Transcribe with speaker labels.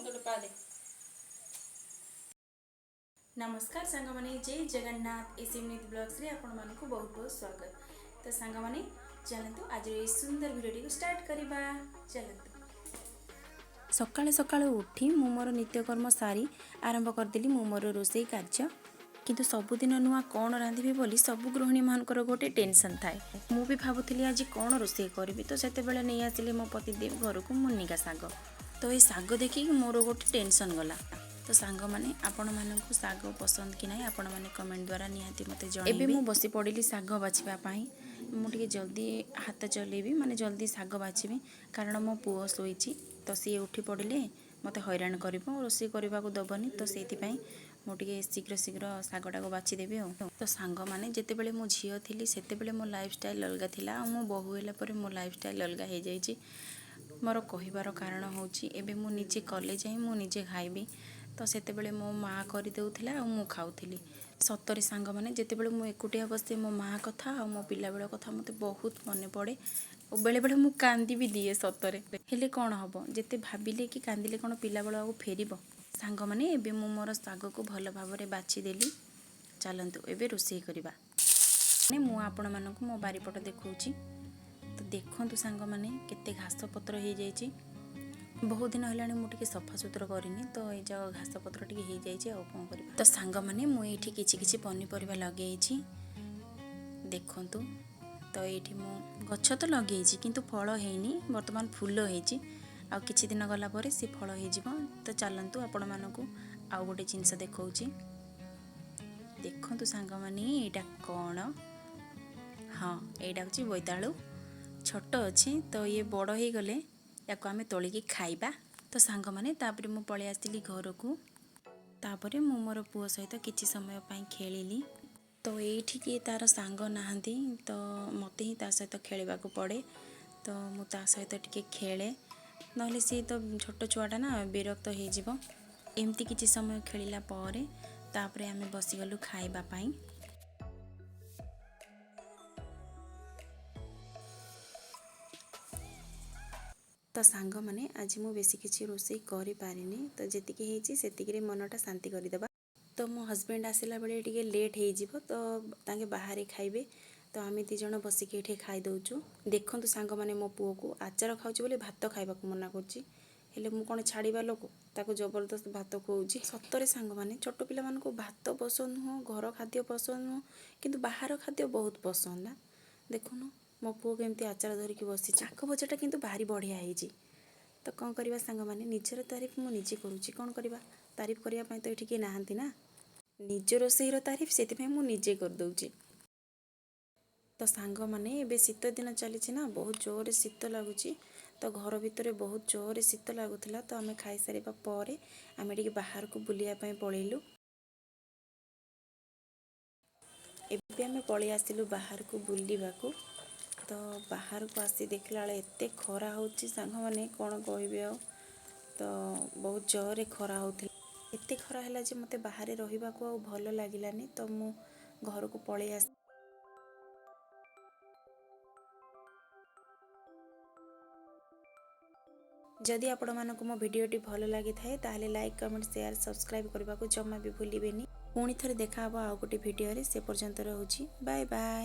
Speaker 1: ଗୋଟେ ପା ଦେ। ନମସ୍କାର ସାଙ୍ଗମାନେ, ଜୟ ଜଗନ୍ନାଥ। ଏସ୍ ଏମ୍ ବ୍ଲଗ୍ସରେ ଆପଣମାନଙ୍କୁ ବହୁତ ବହୁତ ସ୍ୱାଗତ। ତ ସାଙ୍ଗମାନେ, ଚାଲନ୍ତୁ, ଆଜିର ଏଇ ସୁନ୍ଦର ଭିଡ଼ିଓଟିକୁ ଷ୍ଟାର୍ଟ କରିବା। ଚାଲନ୍ତୁ। ସକାଳୁ ସକାଳୁ ଉଠି ମୁଁ ମୋର ନିତ୍ୟକର୍ମ ସାରି ଆରମ୍ଭ କରିଦେଲି ମୁଁ ମୋର ରୋଷେଇ କାର୍ଯ୍ୟ। କିନ୍ତୁ ସବୁଦିନ ନୂଆ କ'ଣ ରାନ୍ଧିବି ବୋଲି ସବୁ ଗୃହିଣୀମାନଙ୍କର ଗୋଟେ ଟେନସନ୍ ଥାଏ। ମୁଁ ବି ଭାବୁଥିଲି ଆଜି କ'ଣ ରୋଷେଇ କରିବି। ତ ସେତେବେଳେ ନେଇ ଆସିଲି ମୋ ପତିଦେବ ଘରକୁ ମୁନିଗା ଶାଗ। ତ ଏଇ ଶାଗ ଦେଖିକି ମୋର ଗୋଟେ ଟେନସନ୍ ଗଲା। ତ ସାଙ୍ଗମାନେ, ଆପଣମାନଙ୍କୁ ଶାଗ ପସନ୍ଦ କି ନାହିଁ, ଆପଣମାନେ କମେଣ୍ଟ ଦ୍ୱାରା ନିହାତି ମୋତେ ଜଣାଇବେ। ଏବେ ମୁଁ ବସି ପଡ଼ିଲି ଶାଗ ବାଛିବା ପାଇଁ। ମୁଁ ଟିକେ ଜଲ୍ଦି ହାତ ଚଲେଇବି, ମାନେ ଜଲ୍ଦି ଶାଗ ବାଛିବି, କାରଣ ମୋ ପୁଅ ଶୋଇଛି। ତ ସିଏ ଉଠି ପଡ଼ିଲେ ମୋତେ ହଇରାଣ କରିବ, ରୋଷେଇ କରିବାକୁ ଦେବନି। ତ ସେଇଥିପାଇଁ ମୁଁ ଟିକେ ଶୀଘ୍ର ଶୀଘ୍ର ଶାଗଟାକୁ ବାଛିଦେବି। ଆଉ ତ ସାଙ୍ଗମାନେ, ଯେତେବେଳେ ମୁଁ ଝିଅ ଥିଲି, ସେତେବେଳେ ମୋ ଲାଇଫଷ୍ଟାଇଲ୍ ଅଲଗା ଥିଲା ଆଉ ମୁଁ ବୋହୂ ହେଲା ପରେ ମୋ ଲାଇଫଷ୍ଟାଇଲ୍ ଅଲଗା ହେଇଯାଇଛି। ମୋର କହିବାର କାରଣ ହେଉଛି, ଏବେ ମୁଁ ନିଜେ କଲେ ଯାଇ ମୁଁ ନିଜେ ଖାଇବି। ତ ସେତେବେଳେ ମୋ ମାଆ କରିଦେଉଥିଲା ଆଉ ମୁଁ ଖାଉଥିଲି। ସତରେ ସାଙ୍ଗମାନେ, ଯେତେବେଳେ ମୁଁ ଏକୁଟିଆ ବସେ, ମୋ ମାଆ କଥା ଆଉ ମୋ ପିଲାବେଳ କଥା ମୋତେ ବହୁତ ମନେ ପଡ଼େ ଆଉ ବେଳେବେଳେ ମୁଁ କାନ୍ଦି ବି ଦିଏ ସତରେ। ହେଲେ କ'ଣ ହେବ, ଯେତେ ଭାବିଲେ କି କାନ୍ଦିଲେ କ'ଣ ପିଲାବେଳ ଆଉ ଫେରିବ? ସାଙ୍ଗମାନେ, ଏବେ ମୁଁ ମୋର ଶାଗକୁ ଭଲ ଭାବରେ ବାଛିଦେଲି। ଚାଲନ୍ତୁ, ଏବେ ରୋଷେଇ କରିବା। ମାନେ ମୁଁ ଆପଣମାନଙ୍କୁ ମୋ ବାରିପଟ ଦେଖାଉଛି। ତ ଦେଖନ୍ତୁ ସାଙ୍ଗମାନେ, କେତେ ଘାସ ପତ୍ର ହେଇଯାଇଛି। ବହୁତ ଦିନ ହେଲାଣି ମୁଁ ଟିକେ ସଫାସୁତୁରା କରିନି, ତ ଏଇ ଯାକ ଘାସ ପତ୍ର ଟିକେ ହେଇଯାଇଛି, ଆଉ କ'ଣ କରିବା? ତ ସାଙ୍ଗମାନେ, ମୁଁ ଏଇଠି କିଛି କିଛି ପନିପରିବା ଲଗେଇଛି, ଦେଖନ୍ତୁ। ତ ଏଇଠି ମୁଁ ଗଛ ତ ଲଗେଇଛି, କିନ୍ତୁ ଫଳ ହେଇନି। ବର୍ତ୍ତମାନ ଫୁଲ ହେଇଛି, ଆଉ କିଛି ଦିନ ଗଲା ପରେ ସେ ଫଳ ହେଇଯିବ। ତ ଚାଲନ୍ତୁ, ଆପଣମାନଙ୍କୁ ଆଉ ଗୋଟେ ଜିନିଷ ଦେଖାଉଛି। ଦେଖନ୍ତୁ ସାଙ୍ଗମାନେ, ଏଇଟା କ'ଣ? ହଁ, ଏଇଟା ହେଉଛି ବୋଇତାଳୁ। ଛୋଟ ଅଛି, ତ ଇଏ ବଡ଼ ହେଇଗଲେ ୟାକୁ ଆମେ ତୋଳିକି ଖାଇବା। ତ ସାଙ୍ଗମାନେ, ତାପରେ ମୁଁ ପଳେଇ ଆସିଲି ଘରକୁ। ତାପରେ ମୁଁ ମୋର ପୁଅ ସହିତ କିଛି ସମୟ ପାଇଁ ଖେଳିଲି। ତ ଏଇଠିକି ତାର ସାଙ୍ଗ ନାହାନ୍ତି, ତ ମୋତେ ହିଁ ତା ସହିତ ଖେଳିବାକୁ ପଡ଼େ। ତ ମୁଁ ତା ସହିତ ଟିକେ ଖେଳେ, ନହେଲେ ସିଏ ତ ଛୋଟ ଛୁଆଟା ନା, ବିରକ୍ତ ହେଇଯିବ। ଏମିତି କିଛି ସମୟ ଖେଳିଲା ପରେ ତାପରେ ଆମେ ବସିଗଲୁ ଖାଇବା ପାଇଁ। ତ ସାଙ୍ଗମାନେ, ଆଜି ମୁଁ ବେଶୀ କିଛି ରୋଷେଇ କରିପାରିନି। ତ ଯେତିକି ହେଇଛି, ସେତିକିରେ ମନଟା ଶାନ୍ତି କରିଦେବା। ତ ମୋ ହଜବେଣ୍ଡ ଆସିଲା ବେଳେ ଟିକେ ଲେଟ୍ ହେଇଯିବ, ତ ତାଙ୍କେ ବାହାରେ ଖାଇବେ। ତ ଆମେ ଦୁଇ ଜଣ ବସିକି ଏଠି ଖାଇଦେଉଛୁ। ଦେଖନ୍ତୁ ସାଙ୍ଗମାନେ, ମୋ ପୁଅକୁ ଆଚାର ଖାଉଛି ବୋଲି ଭାତ ଖାଇବାକୁ ମନା କରୁଛି। ହେଲେ ମୁଁ କ'ଣ ଛାଡ଼ିବା ଲୋକ? ତାକୁ ଜବରଦସ୍ତ ଭାତ ଖୁଆଉଛି। ସତରେ ସାଙ୍ଗମାନେ, ଛୋଟ ପିଲାମାନଙ୍କୁ ଭାତ ପସନ୍ଦ ନୁହଁ, ଘର ଖାଦ୍ୟ ପସନ୍ଦ ନୁହଁ, କିନ୍ତୁ ବାହାର ଖାଦ୍ୟ ବହୁତ ପସନ୍ଦ ନା? ଦେଖୁନ, ମୋ ପୁଅ କେମିତି ଆଚାର ଧରିକି ବସିଛି। ଶାଗ ଭଜାଟା କିନ୍ତୁ ଭାରି ବଢ଼ିଆ ହେଇଛି। ତ କ'ଣ କରିବା ସାଙ୍ଗମାନେ, ନିଜର ତାରିଫ ମୁଁ ନିଜେ କରୁଛି। କ'ଣ କରିବା, ତାରିଫ କରିବା ପାଇଁ ତ ଏଠି କିଏ ନାହାନ୍ତି ନା। ନିଜ ରୋଷେଇର ତାରିଫ ସେଥିପାଇଁ ମୁଁ ନିଜେ କରିଦେଉଛି। ତ ସାଙ୍ଗମାନେ, ଏବେ ଶୀତ ଦିନ ଚାଲିଛି ନା, ବହୁତ ଜୋରରେ ଶୀତ ଲାଗୁଛି। ତ ଘର ଭିତରେ ବହୁତ ଜୋରରେ ଶୀତ ଲାଗୁଥିଲା। ତ ଆମେ ଖାଇସାରିବା ପରେ ଆମେ ଟିକେ ବାହାରକୁ ବୁଲିବା ପାଇଁ ପଳେଇଲୁ। ଏବେ ଆମେ ପଳେଇ ଆସିଲୁ ବାହାରକୁ ବୁଲିବାକୁ। ତ ବାହାରକୁ ଆସି ଦେଖିଲା ବେଳେ ଏତେ ଖରା ହେଉଛି ସାଙ୍ଗମାନେ, କ'ଣ କହିବି ଆଉ। ତ ବହୁତ ଜୋରରେ ଖରା ହେଉଥିଲା। ଏତେ ଖରା ହେଲା ଯେ ମୋତେ ବାହାରେ ରହିବାକୁ ଆଉ ଭଲ ଲାଗିଲାନି। ତ ମୁଁ ଘରକୁ ପଳେଇ ଆସି ଯଦି ଆପଣମାନଙ୍କୁ ମୋ ଭିଡ଼ିଓଟି ଭଲ ଲାଗିଥାଏ, ତାହେଲେ ଲାଇକ୍, କମେଣ୍ଟ, ସେୟାର, ସବସ୍କ୍ରାଇବ୍ କରିବାକୁ ଜମା ବି ଭୁଲିବେନି। ପୁଣି ଥରେ ଦେଖା ହେବ ଆଉ ଗୋଟେ ଭିଡ଼ିଓରେ। ସେ ପର୍ଯ୍ୟନ୍ତ ରହୁଛି, ବାଏ ବାଏ।